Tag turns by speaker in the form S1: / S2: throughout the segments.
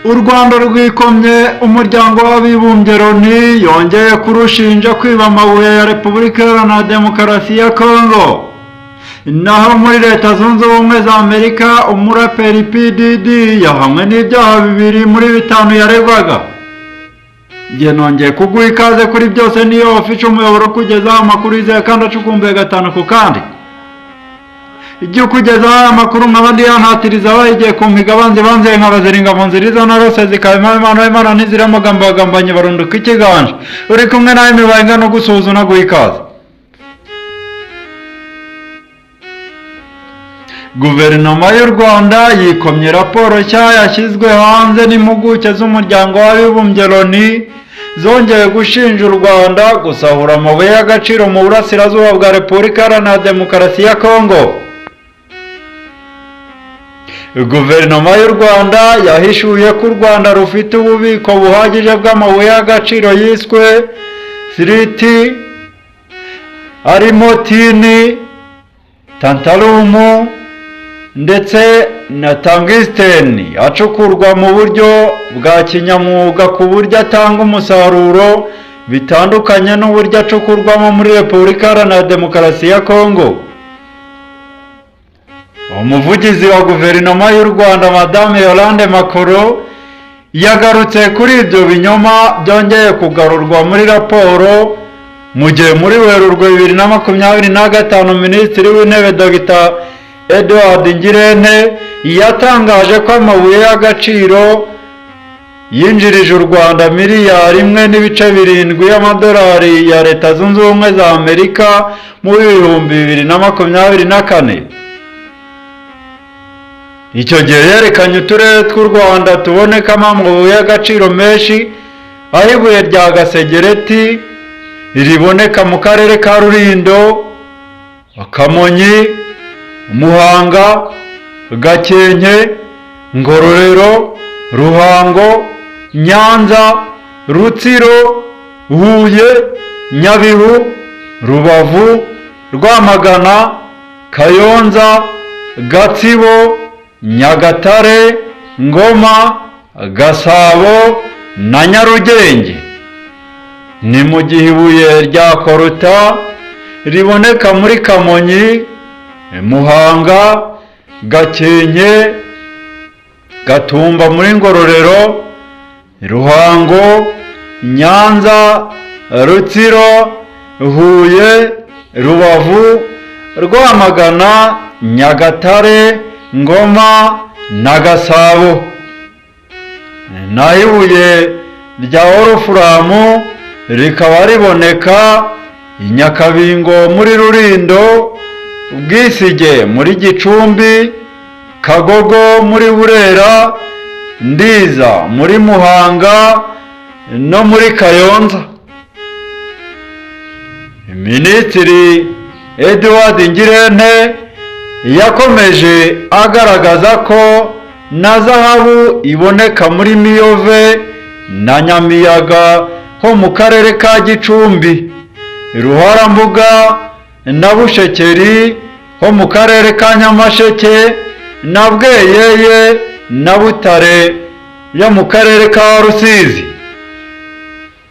S1: U Rwanda rwikomye Umuryango w'Abibumbye Loni yongeye kurushinja kwiba amabuye ya Repubulika Iharanira Demokarasi ya Kongo. Naho muri Leta Zunze Ubumwe za Amerika, umuraperi PDD yahamwe n'ibyaha bibiri muri bitanu yaregwaga. Njye nongeye kuguha ikaze kuri byose niyo official, umuyoboro ukugezaho amakuru yizewe kandi acukumbuye gatanu ku kandi. Igihe ukugezaho aya makuru nkaba ndi yantatiriza abayigiye ku mpiga abanzi banze nkabaziringa mu nzira izo narose zikaba impamo Imana ntizira amagambo bagambanye barunduka ikiganje. Uri kumwe nawe imibaye ingana ugusuhuza unaguha ikaze. Guverinoma y'u Rwanda yikomye raporo nshya yashyizwe hanze n'impuguke z'Umuryango w'Abibumbye Loni zongeye gushinja u Rwanda gusahura amabuye y'agaciro mu burasirazuba bwa Repubulika Iharanira Demokarasi ya Kongo. Guverinoma y'u Rwanda yahishuye ko u Rwanda rufite ububiko buhagije bw'amabuye y'agaciro yiswe 3T, arimo tini, tantalumu ndetse na tungsten, acukurwa mu buryo bwa kinyamwuga ku buryo atanga umusaruro bitandukanye n'uburyo acukurwamo muri Repubulika Iharanira Demokarasi ya Kongo. Umuvugizi wa Guverinoma y'u Rwanda, Madame Yolande Makolo, yagarutse kuri ibyo binyoma byongeye kugarurwa muri raporo, mu gihe muri Werurwe 2025 Minisitiri w'Intebe Dr Edouard Ngirente yatangaje ko amabuye y'agaciro yinjirije u Rwanda miliyari 1.7 y'amadolari ya Leta Zunze Ubumwe za Amerika mu 2024. Icyo gihe yerekanye uturere tw'u Rwanda tubonekamo amabuye y'agaciro menshi, aho ibuye rya gasegereti riboneka mu karere ka Rulindo, Kamonyi, Muhanga, Gakenke, Ngororero, Ruhango, Nyanza, Rutsiro, Huye, Nyabihu, Rubavu, Rwamagana, Kayonza, Gatsibo, Nyagatare, Ngoma, Gasabo na Nyarugenge. Ni mu gihe ibuye rya koruta riboneka muri Kamonyi, Muhanga, Gakenke, Gatumba muri Ngororero, Ruhango, Nyanza, Rutsiro, Huye, Rubavu, Rwamagana, Nyagatare, Ngoma na Gasabo. Naho ibuye rya orufuramu rikaba riboneka i Nyakabingo muri Rulindo, Bwisige muri Gicumbi, Kagogo muri Burera, Ndiza muri Muhanga no muri Kayonza. Minisitiri Edouard Ngirente yakomeje agaragaza ko na zahabu iboneka muri Miyove na Nyamiyaga ho mu karere ka Gicumbi, Ruharambuga na Bushekeri ho mu karere ka Nyamasheke, na Bweyeye na Butare yo mu karere ka Rusizi.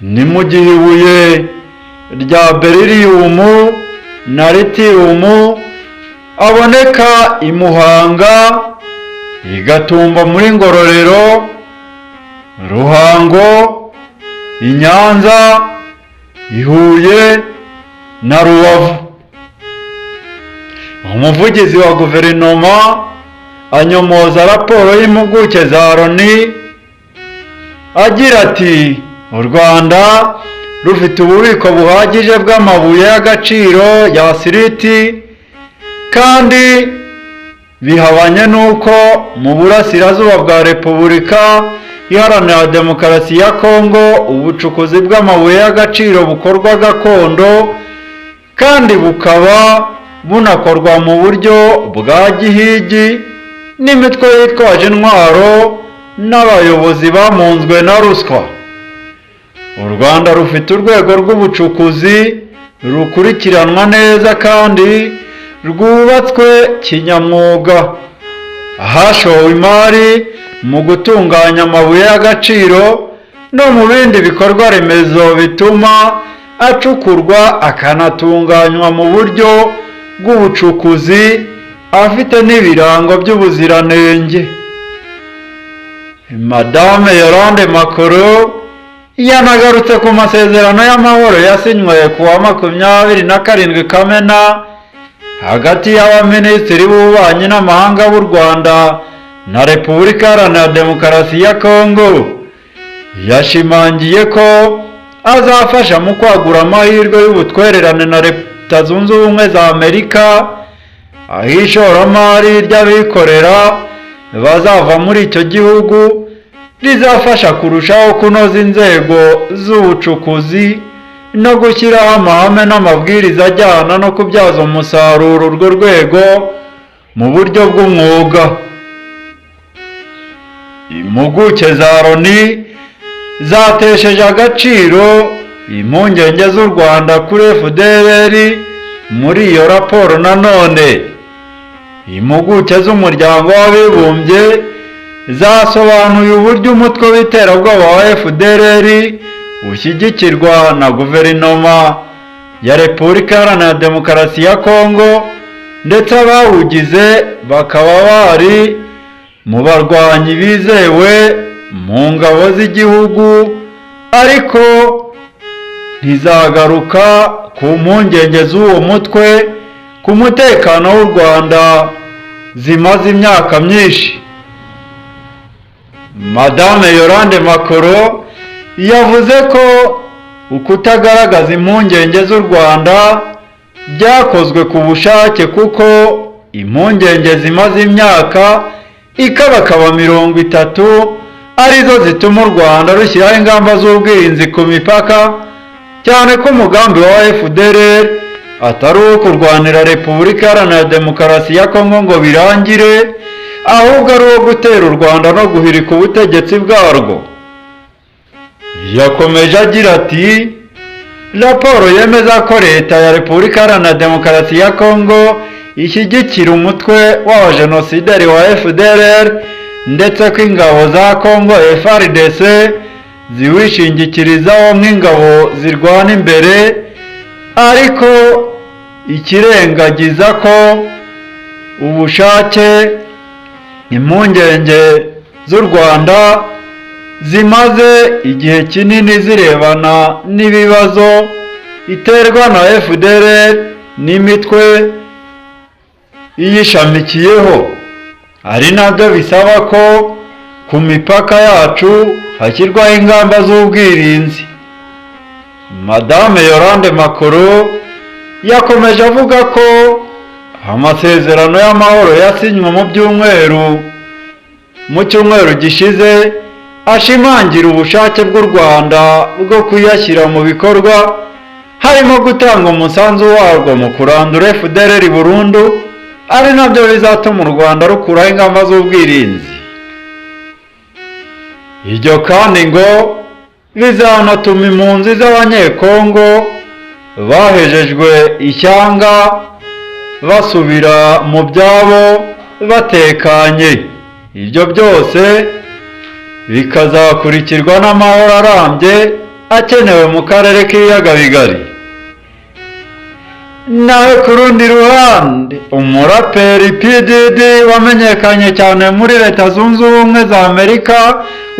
S1: Ni mu gihe ibuye rya beriliyumu na litiyumu aboneka i Muhanga, i Gatumba muri Ngororero, Ruhango, i Nyanza, i Huye na Rubavu. Umuvugizi wa guverinoma anyomoza raporo y'impuguke za Loni agira ati: "U Rwanda rufite ububiko buhagije bw'amabuye y'agaciro ya siriti, kandi bihabanye n'uko mu burasirazuba bwa Repubulika Iharanira Demokarasi ya Kongo ubucukuzi bw'amabuye y'agaciro bukorwa gakondo kandi bukaba bunakorwa mu buryo bwa gihigi n'imitwe yitwaje intwaro n'abayobozi bamunzwe na ruswa. U Rwanda rufite urwego rw'ubucukuzi rukurikiranwa neza kandi rwubatswe kinyamwuga, ahashowe imari mu gutunganya amabuye y'agaciro no mu bindi bikorwa remezo bituma acukurwa akanatunganywa mu buryo bw'ubucukuzi afite n'ibirango by'ubuziranenge. Madame Yolande Makolo yanagarutse ku masezerano y'amahoro yasinywe ku wa 27 Kamena hagati y'abaminisitiri b'ububanyi n'amahanga b'u Rwanda na Repubulika Iharanira Demokarasi ya Kongo. Yashimangiye ko azafasha mu kwagura amahirwe y'ubutwererane na Leta Zunze Ubumwe za Amerika, aho ishoramari ry'abikorera bazava muri icyo gihugu rizafasha kurushaho kunoza inzego z'ubucukuzi no gushyiraho amahame n'amabwiriza ajyana no kubyaza umusaruro urwo rwego mu buryo bw'umwuga. Impuguke za Loni zatesheje agaciro impungenge z'u Rwanda kuri FDLR. Muri iyo raporo nanone, impuguke z'Umuryango w'Abibumbye zasobanuye uburyo umutwe w'iterabwoba wa FDLR ushyigikirwa na guverinoma ya Repubulika Iharanira Demokarasi ya Kongo, ndetse abawugize bakaba bari mu barwanyi bizewe mu ngabo z'igihugu, ariko ntizagaruka ku mpungenge z'uwo mutwe ku mutekano w'u Rwanda zimaze imyaka myinshi. Madame Yolande Makolo yavuze ko ukutagaragaza impungenge z'u Rwanda byakozwe ku bushake, kuko impungenge zimaze imyaka ikabakaba 30 arizo zituma u Rwanda rushyiraho ingamba z'ubwirinzi ku mipaka, cyane ko umugambi wa FDLR atari uwo kurwanira Repubulika Iharanira Demokarasi ya Kongo ngo birangire, ahubwo ari uwo gutera u Rwanda no guhirika ubutegetsi bwarwo. Yakomeje agira ati: "Raporo yemeza ko Leta ya Repubulika Iharanira Demokarasi ya Kongo ishyigikira umutwe w'abajenosideri wa FDLR, ndetse ko ingabo za Kongo FARDC ziwishingikirizaho nk'ingabo zirwana imbere, ariko ikirengagiza ko ubushake impungenge z'u Rwanda zimaze igihe kinini zirebana n'ibibazo iterwa na FDLR n'imitwe iyishamikiyeho, ari nabyo bisaba ko ku mipaka yacu hashyirwaho ingamba z'ubwirinzi." Madame Yolande Makolo yakomeje avuga ko amasezerano y'amahoro yasinywe mu cyumweru gishize ashimangira ubushake bw'u Rwanda bwo kuyashyira mu bikorwa, harimo gutanga umusanzu warwo mu kurandura FDLR burundu, ari nabyo bizatuma u Rwanda rukuraho ingamba z'ubwirinzi. Ibyo kandi ngo bizanatuma impunzi z'Abanyekongo bahejejwe ishyanga basubira mu byabo batekanye, ibyo byose bikazakurikirwa n'amahoro arambye akenewe mu karere k'Ibiyaga Bigari. Nawe ku rundi ruhande, umuraperi P Diddy wamenyekanye cyane muri Leta Zunze Ubumwe za Amerika,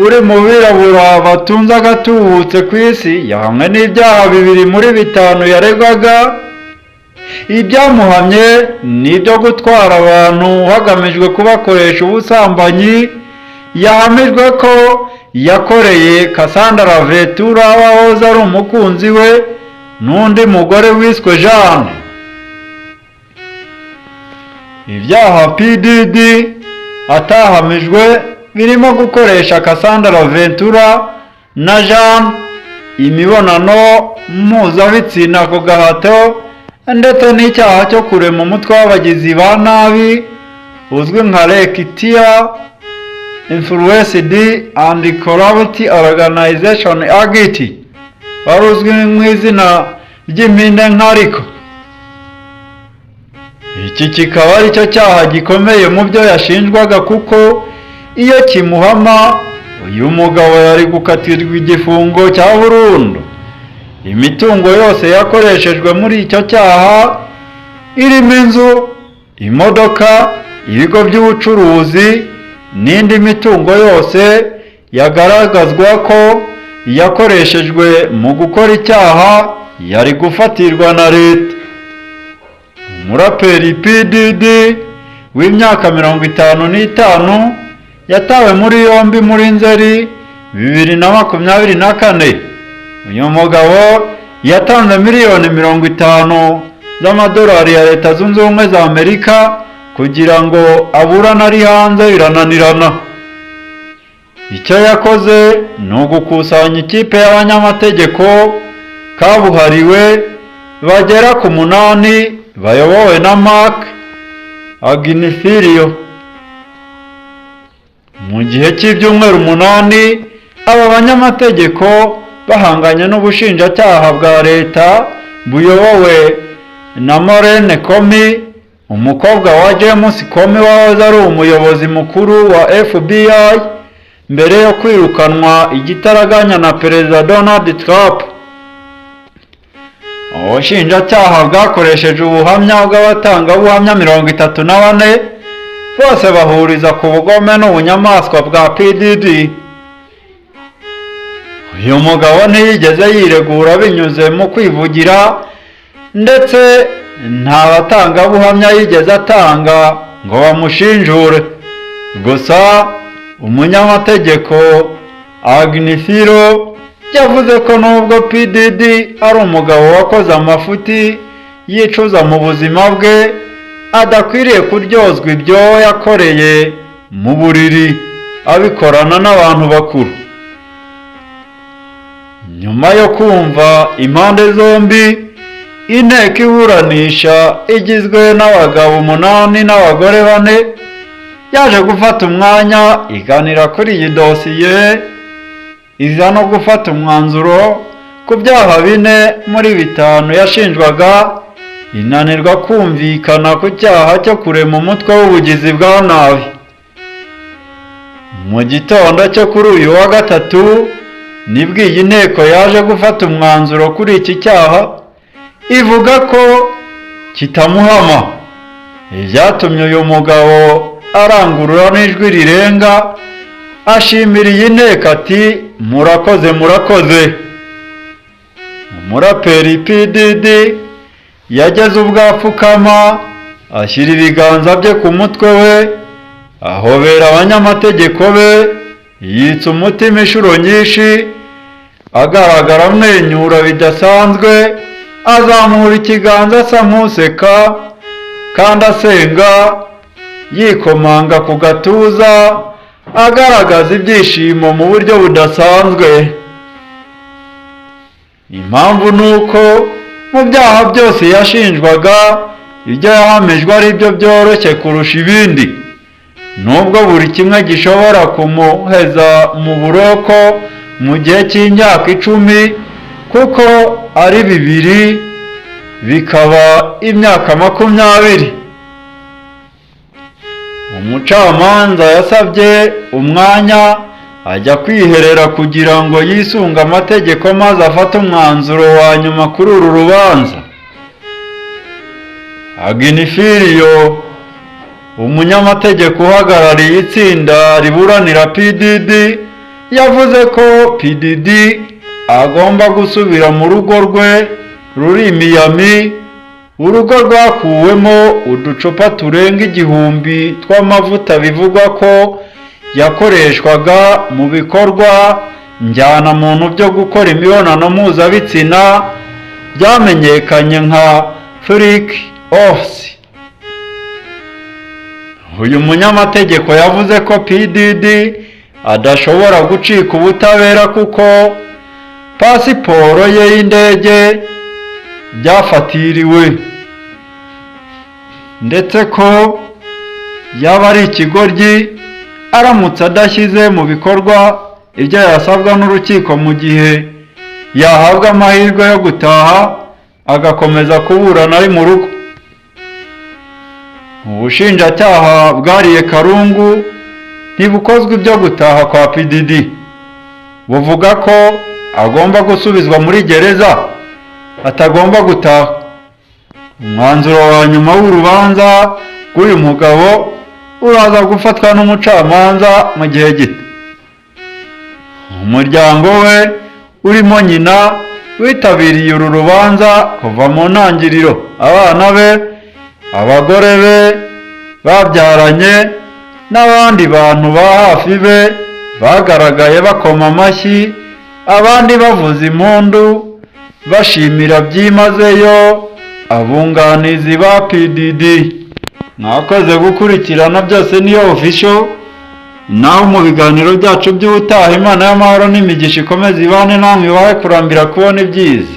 S1: uri mu birabura batunze agatubutse ku isi, yahamwe n'ibyaha bibiri muri bitanu yaregwaga. Ibyamuhamye ni ibyo gutwara abantu hagamijwe kubakoresha ubusambanyi yahamijwe ko yakoreye Cassandra Ventura wahoze ari umukunzi we n'undi mugore wiswe Jeanne. Ibyaha P Diddy atahamijwe birimo gukoresha Cassandra Ventura na Jeanne imibonano mpuzabitsina ku gahato, ndetse n'icyaha cyo kurema umutwe w'abagizi ba nabi uzwi nka Racketeer Influenced and Corrupt Organization Act, wari uzwi mu izina ry'impine nka RICO. Iki kikaba aricyo cyaha gikomeye mu byo yashinjwaga, kuko Iyo kimuhama, uyu mugabo yari gukatirwa igifungo cya burundu. Imitungo yose yakoreshejwe muri icyo cyaha, irimo inzu, imodoka, ibigo by'ubucuruzi n'indi mitungo yose yagaragazwa ko yakoreshejwe mu gukora icyaha, yari gufatirwa na leta. Umuraperi PDD w'imyaka 55 yatawe muri yombi muri Nzeri 2024. Uyu mugabo yatanze miliyoni 50 z'amadolari ya Leta Zunze Ubumwe za Amerika kugira ngo aburane ari hanze, birananirana. Icyo yakoze ni ugukusanya ikipe y'abanyamategeko kabuhariwe bagera ku munani bayobowe na Marc Agnifilo. Mu gihe cy'ibyumweru 8, aba banyamategeko bahanganye n'ubushinjacyaha bwa leta buyobowe na Maureen Comey, umukobwa wa James Comey wahoze ari umuyobozi mukuru wa FBI mbere yo kwirukanwa igitaraganya na Perezida Donald Trump. Ubushinjacyaha bwakoresheje ubuhamya bw'abatangabuhamya 34, bose bahuriza ku bugome n'ubunyamaswa bwa PDD. Uyu mugabo ntiyigeze yiregura binyuze mu kwivugira, ndetse nta batangabuhamya yigeze atanga ngo bamushinjure. Gusa umunyamategeko Agnifilo yavuze ko nubwo PDD ari umugabo wakoze amafuti yicuza mu buzima bwe, adakwiriye kuryozwa ibyo yakoreye mu buriri abikorana n'abantu bakuru. Nyuma yo kumva impande zombi, inteko iburanisha igizwe n'abagabo umunani n'abagore bane yaje gufata umwanya iganira kuri iyi dosiye, iza no gufata umwanzuro ku byaha bine muri bitanu yashinjwaga, inanirwa kumvikana ku cyaha cyo kurema umutwe w'ubugizi bwa nabi. Mu gitondo cyo kuri uyu wa gatatu nibwo iyi nteko yaje gufata umwanzuro kuri iki cyaha, ivuga ko kitamuhama, ibyatumye uyu mugabo arangurura n'ijwi rirenga ashimira iyi nteko ati: "Murakoze, murakoze." Umuraperi PDD yageze ubwo apfukama, ashyira ibiganza bye ku mutwe we, ahobera abanyamategeko be, yitsa umutima inshuro nyinshi, agaragara amwenyura bidasanzwe, azamura ikiganza asa nk'useka kandi asenga, yikomanga ku gatuza, agaragaza ibyishimo mu buryo budasanzwe. Impamvu ni uko mu byaha byose yashinjwaga, ibyo yahamijwe ari byo byoroshye kurusha ibindi, nubwo buri kimwe gishobora kumuheza mu buroko mu gihe cy'imyaka 10, kuko ari bibiri bikaba imyaka 20. Umucamanza yasabye umwanya ajya kwiherera kugira ngo yisunge amategeko maze afate umwanzuro wa nyuma kuri uru rubanza. Agnifilo, umunyamategeko uhagarariye itsinda riburanira PDD, yavuze ko PDD agomba gusubira mu rugo rwe ruri i Miami, urugo rwakuwemo uducupa turenga 1000 tw'amavuta bivugwa ko yakoreshwaga mu bikorwa njyanamuntu byo gukora imibonano mpuzabitsina byamenyekanye nka freak offs. Uyu munyamategeko yavuze ko PDD adashobora gucika ubutabera kuko pasiporo ye y'indege byafatiriwe, ndetse ko yaba ari ikigoryi aramutse adashyize mu bikorwa ibyo yasabwa n'urukiko mu gihe yahabwa amahirwe yo gutaha agakomeza kuburana ari mu rugo. Ubushinjacyaha bwariye karungu. ntibukozwa ibyo gutaha kwa P Diddy, buvuga ko agomba gusubizwa muri gereza, atagomba gutaha. Umwanzuro wa nyuma w'urubanza rw'uyu mugabo uraza gufatwa n'umucamanza mu gihe gito. Umuryango we urimo nyina witabiriye uru rubanza kuva mu ntangiriro, abana be, abagore be babyaranye n'abandi bantu ba hafi be bagaragaye bakoma amashyi, abandi bavuza impundu, bashimira byimazeyo abunganizi ba P Diddy. Mwakoze gukurikirana Byose Niyo Official. Naho mu biganiro byacu by'ubutaha, Imana y'amahoro n'imigisha ikomeze ibane namwe, ibahe kurambira kubona ibyiza.